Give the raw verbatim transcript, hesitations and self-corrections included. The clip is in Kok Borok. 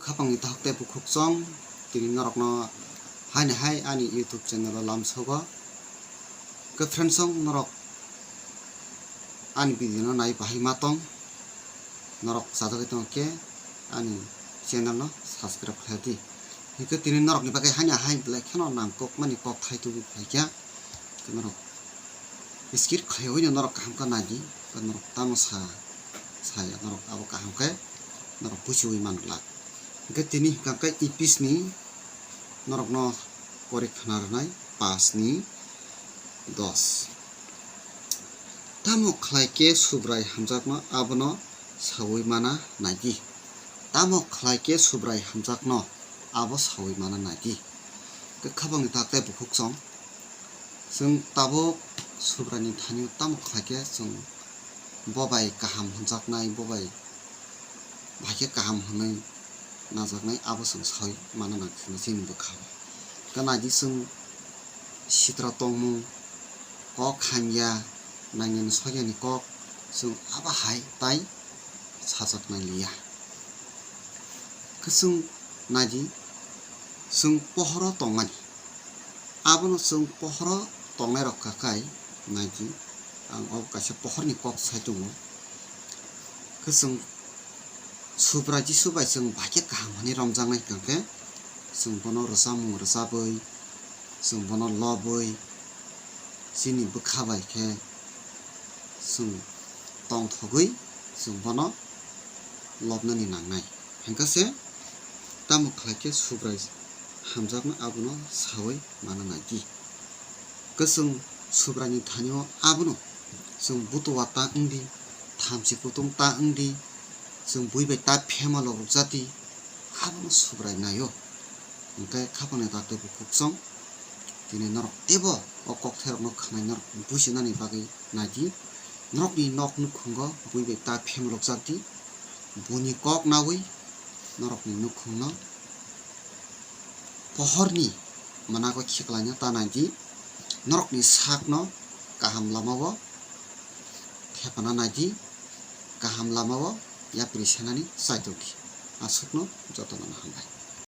Khapangni takhuk tei bukhuk chwng, tini norokno haini hai ani YouTube channel o lamsogo. Khe friends chwng, norok ani video no nai bahai ma tong, norok chajagwi tongo khe ani channel no subscribe khlai di. Hinkhe tini norokni bagwi haini hai belai kheno nangkukmani kokthai tubui phaikha. Khe norok skip khlaiwi no norok kaham khe nai di, khe norok tamo sa, saya norok abo kaham khe norok buchiui man glak. Hinkhe tini hwnkha khe Ephes ni norokno pori khna rwnai, pas ni dos. Tamo khlai khe Subrai hamjakno abono saui mana nai di. Tamo khlai khe Subrai hamjakno abo saui mana nai di. Khe khapangni takhuk tei bukhuk chwng, chwng tabuk Subraini thani-o tamo khlai khe chwng bo bai kaham hwnjaknai, bo bai bahai khe kaham hwnwi najaknai, abo chwng saui mana nang khe chini bwkha-o. Khe nai di, chwng sitra tongmung, kok hamya, nangyani sokyani kok, chwng abo hai tai sajaknai liya. Khe chwng nai di, chwng pohoro tongmani. Abono chwng pohoro tongnairok kha khai nai di, ang o kaisa pohorni kok sai tongo. Khe chwng Subrai Jisu bai chwng bahai khe kaham hwnwi romjaknai hwnkha khe, chwng bono rwchapmung rwchapwi, chwng bono lobwi, chini bwkha bai khe chwng tongthogwi chwng bono lobnani nangnai. Hinkhe se tamo khlai khe Subrai hamjakno abono saui mana nai di. Khe chwng Subraini thani-o abono chwng butua ta wng di, thamchi kutung ta wng di, chwng bui bai ta phema lobjak di, abono Subrai nai-o. Hinkhe khapangni takhuk tei bukhuk chwng, tini norok teibo o kokthairokno khwnai norok buchinani bagwi nai di. Norokni nok nukhungo bui bai ta phema lobjak di, buini kok naui norokni nukhungno pohorni mwnago khiklaina ta nai di, norokni sakno kaham lamao thepana nai di, kaham lamao yapri senani chaitok di. Aswkno jotono hambai.